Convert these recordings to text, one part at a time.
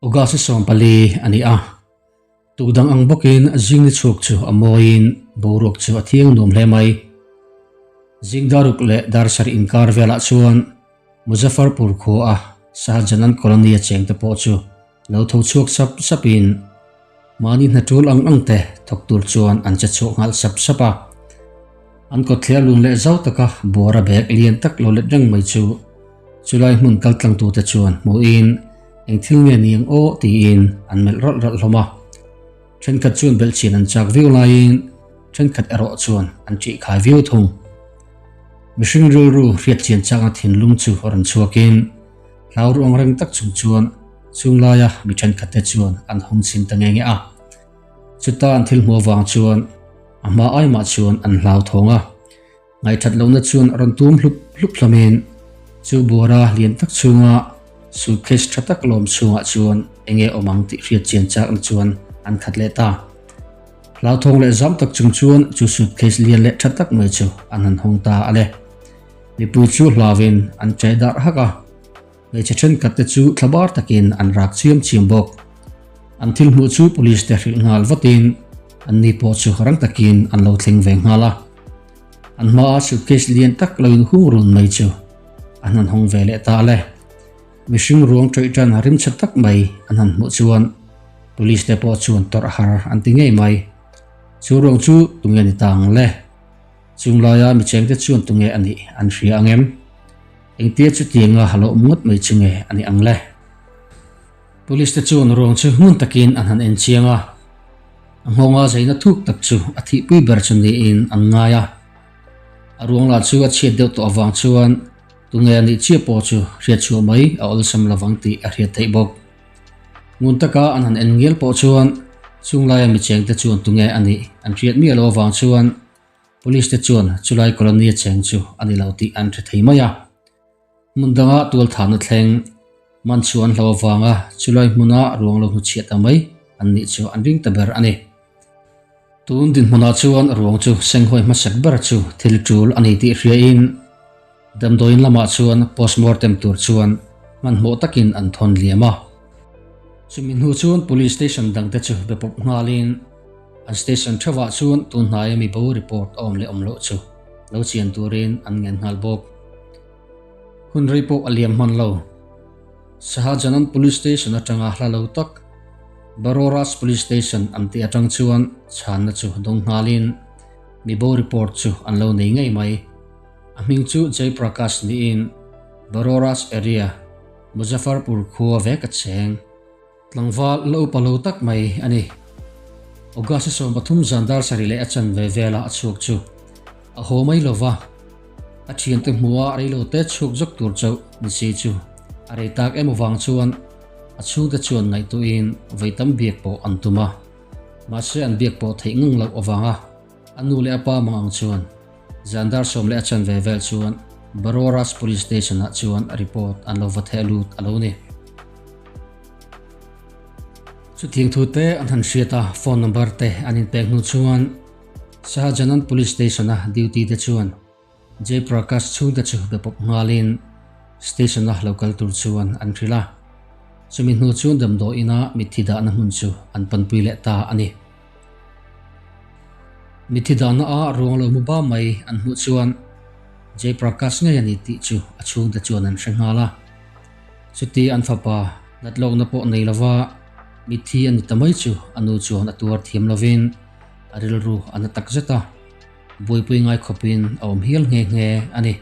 August 14 a ni a. Tuk dang ang bawkin zing ni chhuak chu a mawiin boruak chu a thiang nuam hle mai. Zing daruk leh dar sarih inkar velah chuan Muzaffarpur khua a Shahjanan Colony a chengte pawh chu lo tho chhuak sap sapin mahni hna tul ang ang te thawk tur chuan an che chhuak nghal sap sap a. An kawtthler lun leh zau taka buara bag lian tak lo let reng mai chu chulai hmun kal tlangtute chuan hmuhin eng thil nge ni ang aw tiin an melh rawlh rawlh hlawm a. Thenkhat chuan belhchian an chak viau laiin thenkhat erawh chuan an ṭihkhai viau thung. Mihring rilru hriatchian chakna thinlung chu rawn chhuakin hlau ruang reng tak chung chuan chunglaia mi thenkhatte chuan an hawng chhin ta nge nge a. Chuta an thil hmuh avang chuan a hma ai mah chuan an hlauthawng a, ngaihthat lohna chuan a rawn tum hlup hlup hlamin chu buara lian tak chhunga suitcase tha tak lawm chhungah chuan eng nge awm ang tih hriat chian chakna chuan an khat leh ta. Hlauthawng leh zam tak chung chuan chu suitcase lian leh tha tak mai chu an han hawng ta a le. Mipui chu hlauin an chai darh hak a. Hmeichhe thenkhatte chu thlabar takin an rak chiam chiam bawk. An thil hmuh chu police te hrilh nghal vatin an ni pawh chu rang takin an lo thleng ve nghal a. An hmaa suitcase lian tak lo inhung run mai chu an han hawng ve leh ta le. Mihring ruang ṭawih ṭan rimchhe tak mai an han hmuh chuan police te pawh chuan tawrh har an ti ngei mai. Chu ruang chu tunge ni ta ang le? Chung laia mi chengte chuan tunge a nih an hria ang em? Engtia chutianga hlauh ngawt mai chu nge a nih ang le? Police te chuan ruang chu hmun takin an han en chiang a, a nghawnga zaina thuk tak chu a thihpui ber chu niin an ngai a. A ruang lah chu a chhiat deuh tawh avang chuan tunge a nih chiah pawh chu hriat chhuah mai a awlsam lovang tih a hriat theih bawk. Ngun taka an han en ngial pawh chuan chunglaia mi chengte chuan tunge a nih an hriat miah loh avang chuan Police te chuan chulai colony a cheng chu a ni lo tih an hre thei mai a. Hmun danga tualthahna thleng man chu an hlo avanga chulai hmuna ruang lo hnuchhiah ta mai an nih chu an ring ta ber a ni. Tun dinhmunah chuan ruang chu senghawi hmasak ber chu thil tul a ni tih hriain damdawiin lamah chuan postmortem tur chuan hmanhmawh takin an thawn liam a. Chumi hnu chuan police station dangte chu be pawp nghalin An station theuhah chuan tun hnaia mi bo report a awm leh awm loh chu lo chian turin an ngen nghal bawk. Hun rei pawh a liam hman lo. Sahajanan Police Station atanga hla lo tak Baroras Police Station an tih atang chuan chhanna chu dawng nghalin mi bo report chu an lo nei ngei mai. A hming chu Jai Prakash niin Baroras area Muzaffarpur khua vek a cheng. Tlangval la upa lo tak mai a ni. August 13 zan dar sarih leh a chanve vela a chhuak chu a haw mai lo va, a thiante hmuha reilote chhuak zawk tur chauh ni si chu a rei tak em avang chuan a chhungte chuan ngaihtuahin vawi tam biak pawh an tum a, mahse an biak pawh theih ngang loh avanga a nu leh a pa mang ang chuan zan dar sawm leh a chanve vel chuan Baroras Police Station-ah chuan report an lo va theh lut a lo ni. Chutiang thu te an han hriat a, phone number te an inpek hnu chuan Sahajanan Police Station-a duty te chuan Jay Prakash chhungte chu be pawp nghalin station-a lo kal tur chuan an hrilh a. Chumi hnu chuan damdawi ina mitthi dahna hmun chu an panpui leh ta a ni. Mitthi dahna a ruang lo hmu ba mai an hmuh chuan Jay Prakash ngei a ni tih chu a chhungte chuan an hre nghal a. Chuti an fapa nat lawkna pawh nei lova mitthi a ni ta mai chu a nu chuan a tuar thiam lovin a rilru a na tak zet a, buaipui ngai khawpin a awm hial nghe nghe a ni.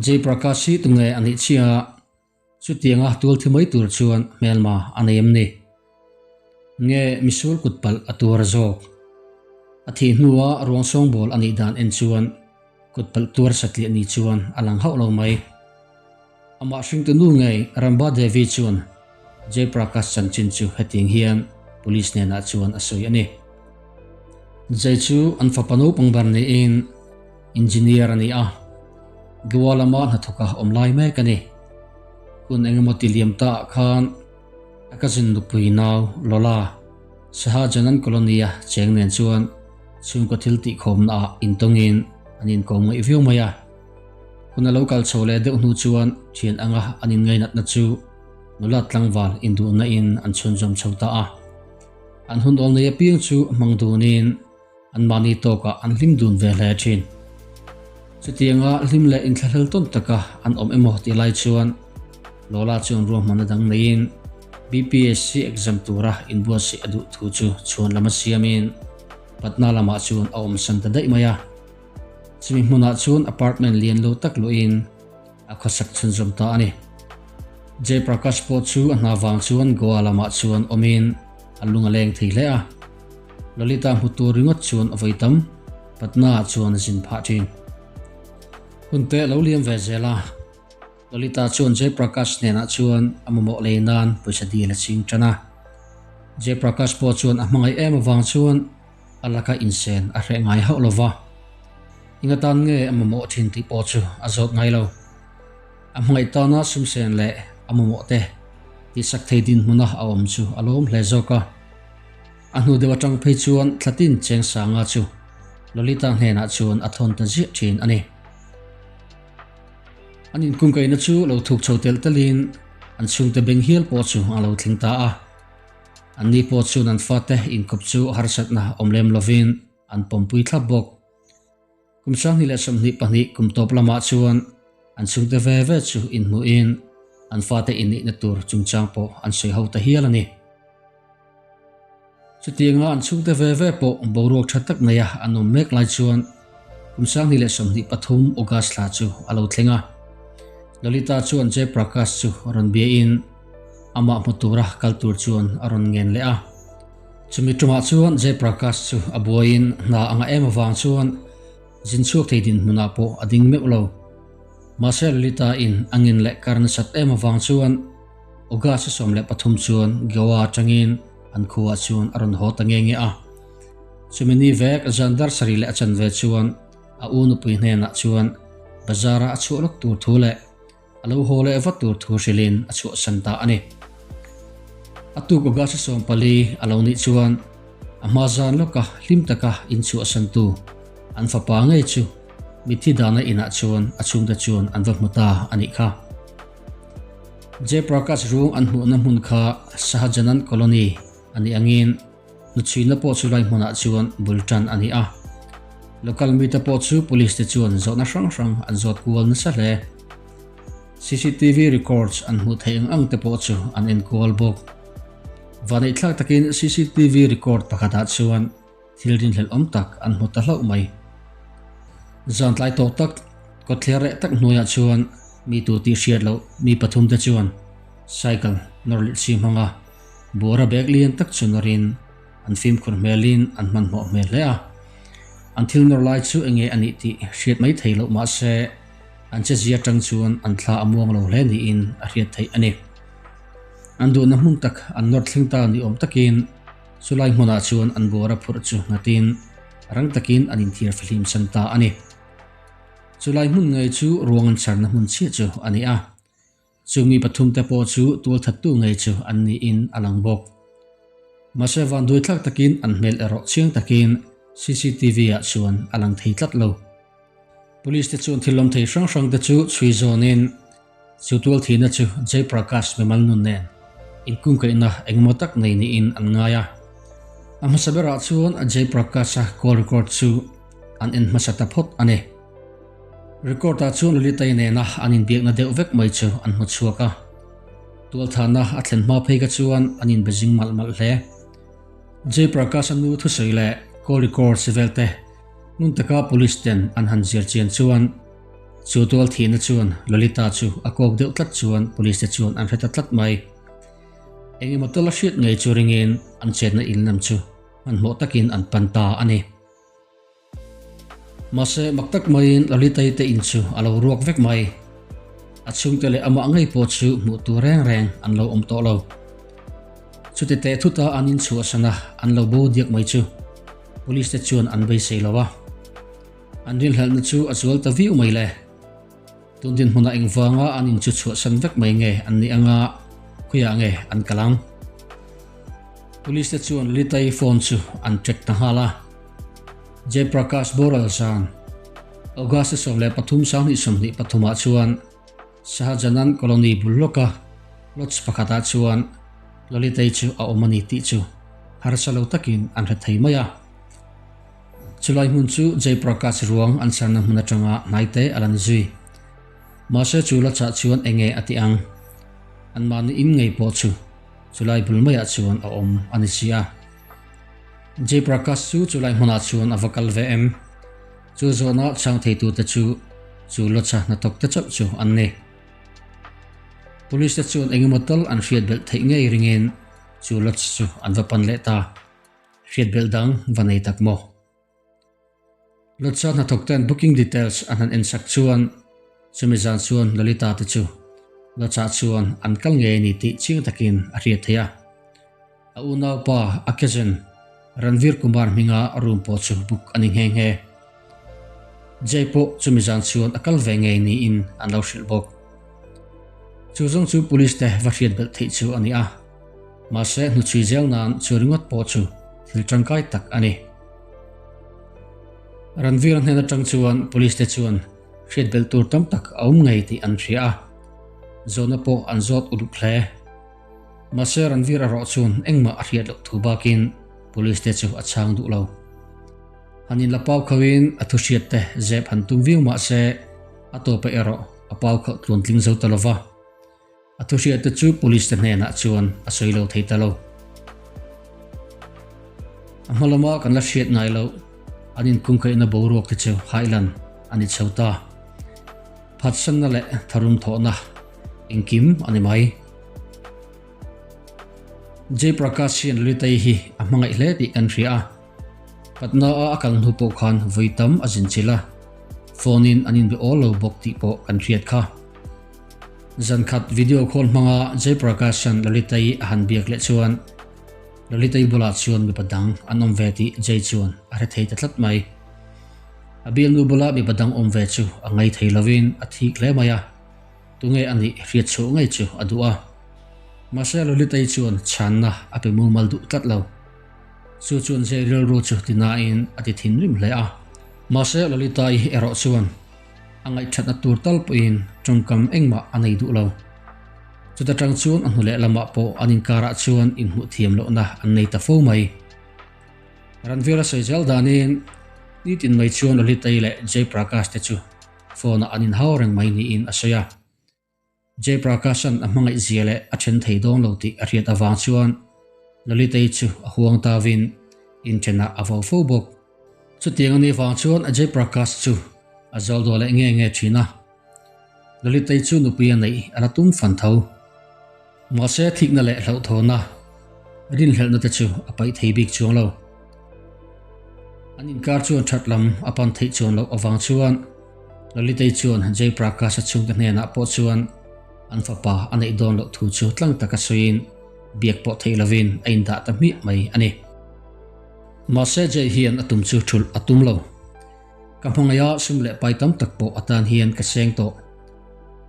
Jay Prakash hi tunge a nih chiah a, chutianga tual thi mai tur chuan hmelma a nei em ni? Nge misual kut palh a tuar zawk? A thih hnua ruang sawngbawl a nih dan en chuan Kut palh tuar satliah ni chuan a lang hauh lo mai. Amah hringtu nu ngei Ramba Devi chuan Jay Prakash chanchin chu hetiang hian police hnenah chuan a sawi a ni. Jay chu an fapa naupang ber niin engineer a ni a, Goa lama hnathawka awm lai mek a ni. Hun engemaw ti liam ta ah khan a cousin nupui nau Lola Sahajanan Colony-a cheng nen chuan Chhungkaw thil tihkhawmna ah intawngin an inkawm ngaih viau mai a. Hun a lo kal chho leh deuh hnu chuan thian anga an inngainatna chu nula tlangval induhna in an chhunzawm chho ta a. An hun awl nei apiang chu hmang dunin anmahni tawkah an hlim dun ve hle thin. Chutianga hlim leh inthlahlel tawn taka an awm emaw tih lai chuan Lola chuan ruahmanna dang neiin BPSC exam tura inbuatsaih a duh thu chu chhuan lam a siamin Patna lamah chuan a awmsan ta daih mai a. Chumi hmunah chuan apartment lian lo tak luhin a khawsak chhunzawm ta a ni. Jay Prakash pawh chu a hna vang chuan Goa lamah chuan awmin a lung a leng thei hle a. Lalita hmu tur ringawt chuan a vawi tam Patna ah chuan a zin phah thin. Hun te a lo liam ve zel a, Lalita chuan Jay Prakash hnenah chuan a mamawh lei nan pawisa dil a ching tan a. Jay Prakash pawh chuan a hmangaih em avang chuan a laka insen a hreh ngai hauh lo va, eng atan nge a mamawh thin tih pawh chu a zawt ngai lo. A hmangaih tana sumsen leh a mamawh te tihsak thei dinhmuna a awm chu a lawm hle zawk a. A hnu deuh atang phei chuan Thlatin Chengsanga chu Lolita hnenah chuan a thawn ta ziah thin a ni. An inkungkaihna chu lo thuk chho telh telhin an chhungte beng hial pawh chu a lo thleng ta a. Anni pawh chuan an fate inkawp chu harsatna awm lem lovin an pawmpui thlap bawk. Kum 2022 kum tawp lamah chuan an chhungte ve ve chu inhmuhin an fate inneihna tur chungchang pawh an sawi ho ta hial a ni. Chutianga an chhungte ve ve pawh boruak tha tak neia an awm mek lai chuan kum 2023 August thla chu a lo thleng a. Lalita chuan Jay Prakash chu rawn biain amah hmu tura kal tur chuan a rawn ngen leh a. Chumi tumah chuan Jay Prakash chu a buaiin hna a ngah em avang chuan zin chhuak thei dinhmunah pawh a ding meuh lo. Mahse Lalita in a ngen leh kar nasat em avang chuan August 13 chuan Goa atangin an khuaah chuan a rawn haw ta nge nge a. Chumi ni vek zan dar sarih leh a chanve chuan a u nupui hnenah chuan bazar-a a chhuah lawk tur thu leh A lo haw leh vat tur thu hrilhin a chhuahsan ta a ni. A tuk August 14 a lo nih chuan a hma zan lawka hlim taka inchhuahsantu an fapa ngei chu mitthi dana inah chuan a chhungte chuan an va hmu ta a nih kha. Jayprakash ruang an hmuhna hmun kha Sahajanand Colony a nih angin Hnuchhuina pawh chu lai hmunah chuan bul tan a ni a. Local mite pawh chu police te chuan zawhna hrang hrang an zawt kual nasa hle. CCTV records an hmuh theih ang ang te pawh chu an en kual bawk. Vaneihthlak takin CCTV record pakhatah chuan thil rinhlelh awm tak an hmu ta hlauh mai. Zan tlai tawh tak, kawtthler reh tak hnuaiah chuan mi tu tih hriat loh mi pathum te chuan cycle nawr leh chi hmanga Buara bag lian tak chu nawrin an fimkhur hmelin an hmanhmawh hmel hle a. An thil nawr lai chu enge a nih tih hriat mai thei loh mahse an che zia atang chuan an thla a muang lo hle niin a hriat theih a ni. An duhna hmun tak an nawr thleng ta ni awm takin chulai hmunah chuan an buara phurh chu nghatin rang takin an inthiar fahlim san ta a ni. Chulai hmun ngei chu ruang an chharna hmun chiah chu a ni a. Chu mi pathumte pawh chu tualthattu ngei chu an niin a lang bawk. Mahse vanduaithlak takin an hmel erawh chiang takin CCTV ah chuan a lang thei tlat lo. Police te chuan thil awm thei hrang hrang te chu chhui zawnin chu tualthihna chu Jay Prakash mimal nun nen inkungkaihna engemaw tak nei niin an ngai a. A hmasa berah chuan Jay Prakash-a call record chu an en hmasa ta phawt a ni. Record-ah chuan Lalitei nena an inbiakna deuh vek mai chu an hmu chhuak a. Tualthahna a thlen hma phei kha chuan an inbe zing malh malh hle. Jay Prakash-a nu thusawi leh call record sivel te ngun taka police ten an han zir chian chuan chu tualthihna chuan Lalita chu a kawk deuh tlat chuan police te chuan an hre ta tlat mai. Eng emaw tal a hriat ngei chu ringin an chetna in lam chu hmanhmawh takin an pan ta a ni. Mahse, mak tak maiin Lalitei te in chu a lo ruak vek mai. A chhungte leh amah ngei pawh chu hmuh tur reng reng an lo awm tawh lo. Chuti teh thuta an inchhuahsan a, an lo bo diak mai chu Police te chuan an beisei lo a. An rinhlelhna chu a zual ta viau mai le. Tun dinhmunah engvanga an in chu chhuahsan vek mai nge an nih anga khawiah nge an kal ang? Police te chuan Litai phone chu an check ta nghal a. Jayprakash boral zan. August 13 2023 ah chuan Sahajanan Colony bul lawka lodge pakhatah chuan Lalitei chu a awm a ni tih chu harsa lo takin an hre thei mai a. Chulai hmun chu Jayprakash ruang an sarna hmun atanga hnaite a la ni zui. Mahse chu lodge-ah chuan enge a tih ang? Anmahni in ngei pawh chu chulai bul maiah chuan a awm a ni si a. Jayprakash chu chulai hmunah chuan a va kal ve em? Chu zawhna chhang theitute chu chu lodge-a hnathawk te chauh chu an ni. Police te chuan engemaw tal an hriat belh theih ngei ringin chu lodge chu an va pan leh ta. Hriat belh dang va nei tak maw? Lodge-a hnathawk ten booking details an han ensak chuan chumi zan chuan Lalita te chu lodge-ah chuan an kal ngei a ni tih chiang takin a hriat theih a. A unaupa a cousin Ranveer Kumar hminga room pawh chu book a ni nghe nghe. Jay pawh chumi zan chuan a kal ve ngei niin an lo hrilh bawk. Chu zawng chu police te va hriat belh theih chu a ni a, mahse hnuchhui zel nan chu ringawt pawh chu thil tangkai tak a ni. Ranveer hnen atang chuan police te chuan hriat belh tur tam tak a awm ngei tih an hria a, zawhna pawh an zawt uluk hle. Mahse Ranveer erawh chuan engmah a hriat loh thu bakin police te chu a chhang duh lo. Han inla pau khauhin a thu hriat te zep han tum viau mahse a tawpa erawh a pau khauh tluan tling zo ta lova. A thu hriat te chu police te hnenah chuan a sawi lo thei ta lo. A hma lama kan la hriat ngai loh an inkhungkaihna boruak te chu hailan a ni chho ta. Phatsanna leh tharum thawhna engkim a ni mai. Jayprakash hian Lalitei hi a hmangaih hle tih kan hria a, Patna-a a kal hnu pawh khan vawi tam a zin chilh a, phone-in an inbe awl lo bawk tih pawh kan hriat kha. Zan khat video call hmanga Jayprakash-a'n Lalitei a han biak leh chuan Lalitei bulah chuan mipa dang an awm ve tih Jay chuan a hre thei ta tlat mai. A bialnu bula mipa dang awm ve chu a ngai thei lovin a thik hle mai a. Tunge a nih hriat chhuah ngei chu a duh a. Mahse Lolitei chuan chhanna a pe mumal duh tlat lo. Chu chuan Jay rilru chu tinain a ti thinrim hle a. Mahse Lolitai erawh chuan a ngaihthatna tur tal pawhin tawngkam engmah a nei duh lo. Chuta tang chuan a hnu leh lamah pawh an inkarah chuan inhmuh thiam lohna an nei ta fo mai. Ranveer a sawi zel danin nitin mai chuan Lolitei leh Jay Prakash te chu phone-ah an inhau reng mai niin a sawi a. Jay Prakash-a'n a hmangaih zia leh a then thei dawn lo tih a hriat avang chuan Lalitei chu a huang tavin inthenah a vo fo bawk. Chutiang a nih vang chuan Jay Prakash chu a zawl daw leh nge nge thin a. Lalitei chu nupui a neih a la tum fan tho. Mahse thikna leh hlauhthawna rinhlelhna te chu a paih thei bik chuang lo. An inkar chuan that lam a pan theih chuan loh avang chuan Lalitei chuan Jay Prakash-a chhungte hnenah pawh chuan an fapa a neih dawn loh thu chu tlang taka sawiin biak pawh theih lovin a indah ta hmiah mai a ni. Mahse Jay hian a tum chu thulh a tum lo. Ka hmangaih a sum leh pai tam tak pawh atan hian ka seng tawh.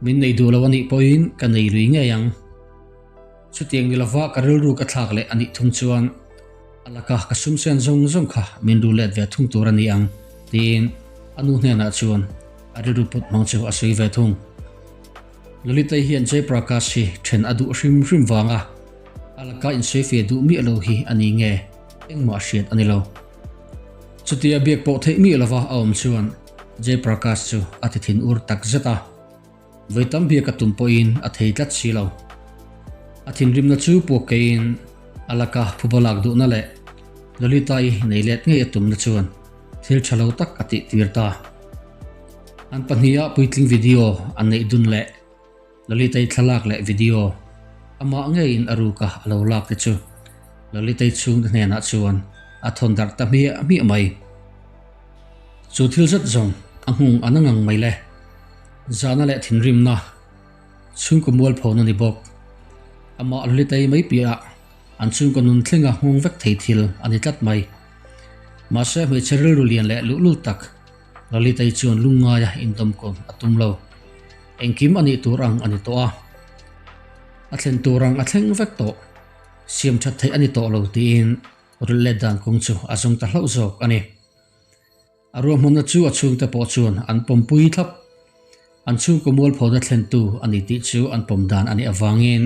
Min nei duh lo a nih pawhin ka nei lui ngei ang. Chutiang ni lova ka rilru ka thlak leh a nih thung chuan a laka ka sum sen zawng zawng kha min ru let ve thung tur a ni ang tiin a nu hnenah chuan a rilru put hmang chu a sawi ve thung. Lalitei hian Jayprakash hi then a duh hrim hrim vanga a laka insawi fe duh miah lo hi a ni nge engmah hriat a ni lo. Chutia biak pawh theih miah lova a awm chuan Jayprakash chu a ti thin ur tak zet a. Vawi tam biak a tum pawhin a thei tlat si lo. A thinrimna chu puak keiin a laka phuba lak duhna leh Lolita-i nei let ngei a tumna chuan thil tha lo tak a tih tir ta. An pahniha puitling video an neih dun leh Lolita-i thlalak leh video amah ngeiin a ruka a lo lak te chu Lolita-i chhungte hnenah chuan a thawn darh ta hmiah hmiah mai. Chu thil zet zawng a nghung a na ngang mai le. Zahna leh thinrimna chhungkaw mualphona ni bawk. Amah Lalitei mai piahah an chhungkaw nun thlenga nghawng vek thei thil a ni tlat mai. Mahse hmeichhe rilru lian leh luhlul tak Lalitei chuan lungngaia indawmkawn a tum lo. Engkim a nih tur ang a ni tawh a. A thlen tur ang a thleng vek tawh. Siam that theih a ni tawh lo tiin rilh let dan kawng chu a zawng ta hlauh zawk a ni. A ruahmanna chu a chhungte pawh chuan an pawmpui thlap. An chhungkaw mualphona thlentu a ni tih chu an pawm dan a nih avangin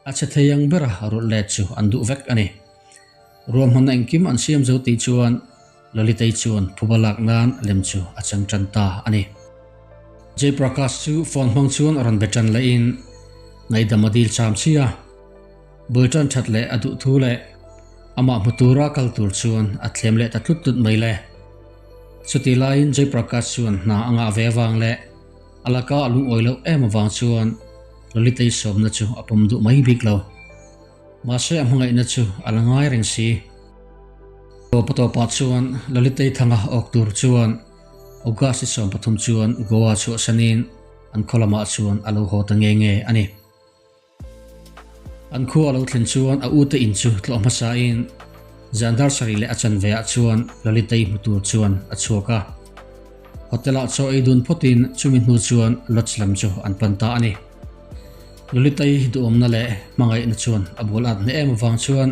a che thei ang bera rulh let chu an duh vek a ni. Ruahmanna engkim an siam zo tih chuan Lalitei chuan phuba lak nan lem chu a chang tan ta a ni. Jayprakash chu phone hmang chuan a rawn be tan lehin ngaihdam a dil cham chi a. Bul tan that leh a duh thu leh amah hmu tura kal tur chuan a thlem leh ta tlut tlut mai le. Chutih laiin Jayprakash chuan hna a ngah ve avang leh a laka a lungawi loh em avang chuan Lalitei sawmna chu a pawm duh mai bik lo. Mahse a hmangaihna chu a la ngai reng si. Tawpa tawpah chuan Lalitei thanga awk tur chuan August ni 13 chuan Goa chhuahsanin an khaw lamah chuan a lo haw ta nge nge a ni. An khua a lo thlen chuan a ute in chu tlawh hmasain zan dar sarih leh a chanve ah chuan Lalitei hmu tur chuan a chhuak a. Hotel ah chaw ei dun phawtin chumi hnu chuan lodge lam chu an pan ta a ni. Lalitei duhawmna leh hmangaihna chuan a bual at hneh em avang chuan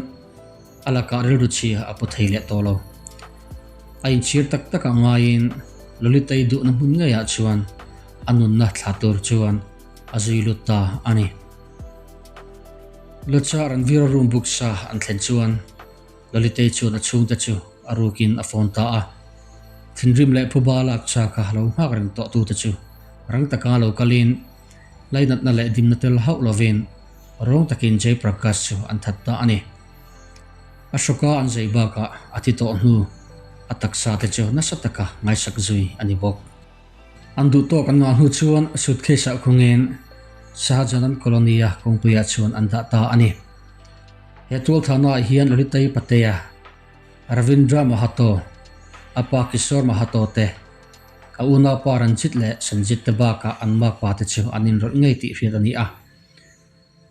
a lakah rilru chhia a pu thei leh tawh lo. A inchhir tak tak ah ngaiin Lalitei duhna hmun ngeiah chuan a nunna thla tur chuan a zui lut ta a ni. Lotsa Ranvira room book sa an thlen chuan Lalitei chuan a chhungte chu a rukin a phone ta a. Thinrim leh phuba lak chaka lo nghak reng tawh tute chu rang taka lo kalin lainatna leh dimna tel hauh lovin rawng takin Jay Prakash chu an that ta a ni. A hrawka an zei bakah a thi tawh hnu a taksa te chu nasa taka ngaisak zui a ni bawk. An duh tawk an ngah hnu chuan suitcase ah khungin Shahjanan Colony-a kawngpuiah chuan an dah ta a ni. He tualthahna ah hian Lalitei Patea, Ravindra Mahato, a pa Kishore Mahato te, a unaupa Ranjit leh Sanjit te bakah an makpa te chu an inrawlh ngei tih hriat a ni a.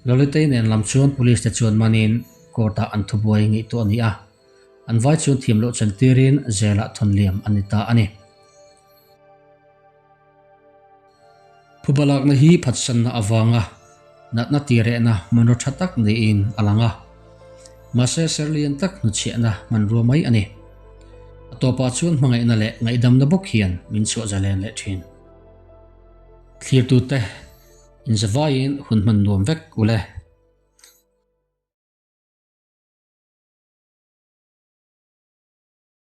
Lalitei nen lam chuan police te chuan manin court ah an thubuai ngaihtuah a ni a. An vai chuan thiam loh chantirin jail ah thawn liam a ni ta a ni. Phuba lakna hi phatsanna avanga natna tirehna hmanraw tha tak niin a lang a. Mahse serlian tak hnuchhiahna hmanrua mai a ni. A tawpah chuan hmangaihna leh ngaihdamna bawk hian min chhuah zalen leh thin. Thlirtute, inzavaiin hun hman nuam vek ule.